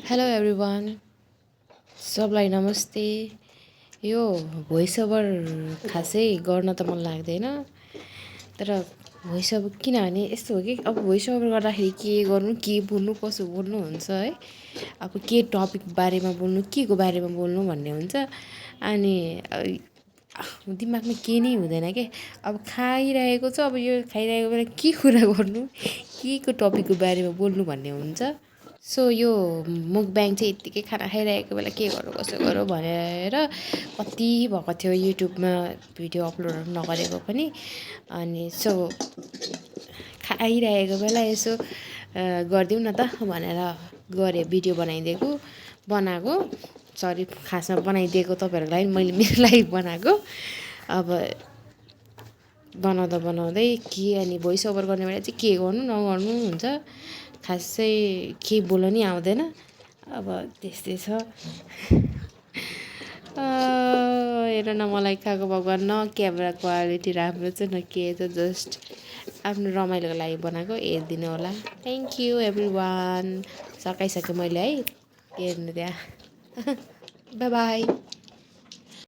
Hello everyone, सबलाई नमस्ते। यो भोइस ओभर खासै गर्न त मन लाग्दैन, तर भोइस ओभर किनभने यस्तो हो कि अब भोइस ओभर गर्दाखेरि के गर्नु, के बोल्नु, कसो बोल्नु हुन्छ है। अब के टपिक बारेमा बोल्नु, के को बारेमा बोल्नु भन्ने हुन्छ। अनि दिमागमा के नै हुँदैन के। अब खाइरहेको छ, अब यो खाइरहेको बेला के कुरा गर्नु, के को टपिकको बारेमा बोल्नु भन्ने हुन्छ। सो यो मुकब्याङ चाहिँ यत्तिकै खाना खाइरहेको बेला के गरौँ कसो गरौँ भनेर कति भएको थियो युट्युबमा भिडियो अपलोडहरू नगरेको पनि। अनि सो खाइरहेको बेला यसो गरिदिउँ न त भनेर गरेँ, भिडियो बनाएको सरी, खासमा बनाइदिएको तपाईँहरूको लागि, मैले मेरो लागि बनाएको। अब बनाउँदै के अनि भोइस ओभर गर्ने बेला चाहिँ के गर्नु नगर्नु हुन्छ, खासै केही बोल्न नि आउँदैन। अब त्यस्तै छ। हेर न, मलाई खाएको भगवान्, न क्यामेरा क्वालिटी राम्रो छ न के छ, जस्ट आफ्नो रमाइलोको लागि बनाएको, हेरिदिनु होला। Thank you everyone. सकाइसकेँ मैले है हेर्नु त्यहाँ। Bye by.